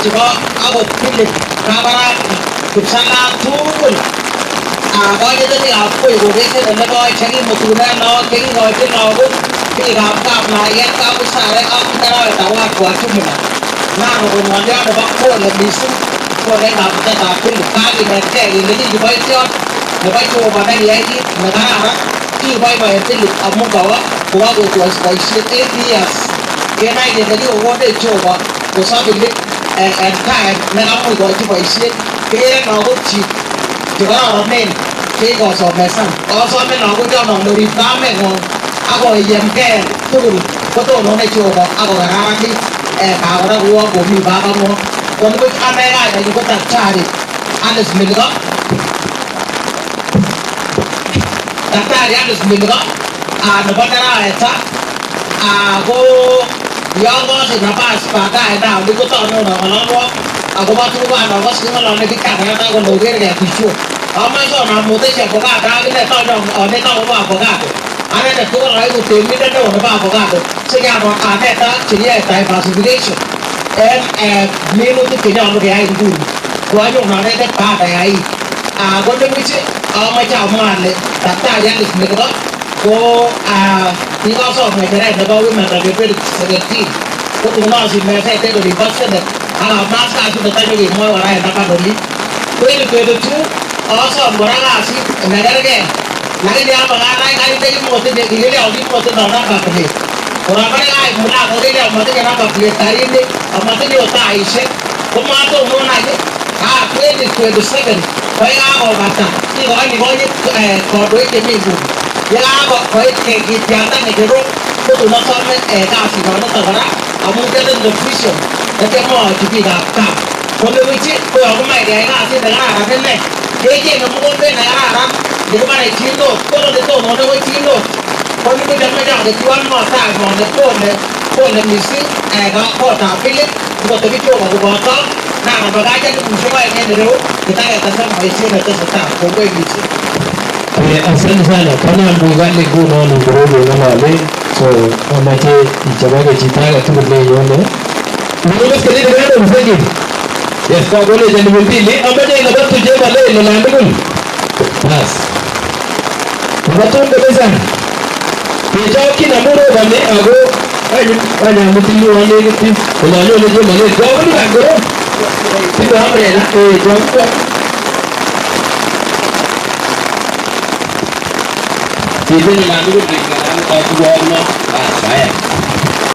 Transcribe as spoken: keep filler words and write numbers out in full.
Tibo, abo Philip, Kabara, Kipsala, tungul. A, boi de ni a, boi, boi, boi, boi, boi, chari, mutu, na, no, keri, no, keri, no, boi, keri, gap, gap, na, yet, gap, sare, gap, tara, ta, wa, wa, tumina. Na, no, no, no, no, ba, ko, le, misu, ko, le, gap, ta, ta, Philip, kagi, na, keri, le, ni, boi, tio, na, boi, ko, ba, na, yet, na, tara, ki, boi, boi, Philip, amu, ba, wa, ko, wa, ko, ko, ko, eight years. Ke, na, yet, ni, ko, de, ko, ba, Ko sa Philip, e, e, ka, e, me na mo ko ti pa isi, ke na ko ti, ti ka ra men, ke ko so me sa, ko so me na ko ti no no ri pa me ko, ako iem ke, tu, ko to no ne ti ko, ako ka ra ni, e, ka ko ra ko ko mi ba ka mo, ko ko a me ra, e, ko ta chari, Alex Milgo. Daktari Alex Milgo, a, na bandera eta, a, ko, yongo si na pas pa ka eta, ni ko to no no no no, a, ko ba tu ba no, ko si no no ne di ka na ta ko no gere ke tu su. A, ma so na mo te se ko ka ta, ni to no, o ne to ba ko ka. A, ne to ko ra ko te mi ne no ba ko ka. Se ya no, a, ne ta, se ya ta pacification. Em, e, mi no tu ke no ke ai ngu. Ko a no na ne te pa ta ai. A, ko ne muichi, a, ma cha ma le, ta ta ya le me ko, ko, a, because of my parents, about women, like, very selective. Ko tu no si me se te ko di pasene. A, mas ka su ta ni mo wa ra na pa ko ni. Ko ni ko tu, a, so mo ra ga si, me ga ga. Na ni a ma ga na ga ni te ni mo te ni ni le o ni mo te no na pa ko ni. Ko ra ma ga mo na ko ni le o mo te na pa ko ni ta ni, a mo te ni o ta i se. Ko ma to mo na ni. A, twenty twenty-seven, ko e ga ko bata, ni ko ni ko ni, e, ko do ke mi bu. Ye ga ko, ko e ke ki pianta ne ke ro, ko tu no so me, e, ga si no no ta bara, a mu ke den do fisio, e ke mo ti bi ga ka. Ko me wi ti, ko ko mai ke ga si ne ga ra ne ne. Ke ke no mo ko ne ga ra, ke ko mai ti no, ko no de to no no ti no. Ko ni ko ja me ja ke ti wan mo ta mo ne ko ne, ko ne mi si, e, ga ko ta pile. Ko te mi ko ko ko ta, na na ba ga ja ni ku so ai ne ne ro, ke ta ya ta sa mai si na ta sa ta, ko ko mi si. E, asante sana, kana mbuga ni ku no ni ku ro na ma le, so, a ma te, i cha ba ke ti ta ga tu le yo ne. Ni mas ke ni de no ni sa ki. Yes, ko ko le ja ni mbuga ni, a ma te na ba tu je ba le, le na ni ku. Bas. Batunde besa. Ke jao kina muro bane ago. Ai, ai, na mutili wane ke ti. Ela no le jema le. Jao ni ba goro. Ti ba amre na. E, jao ni ba. Ti ni na muro ni ka na ka tu wa no. Ah, saya.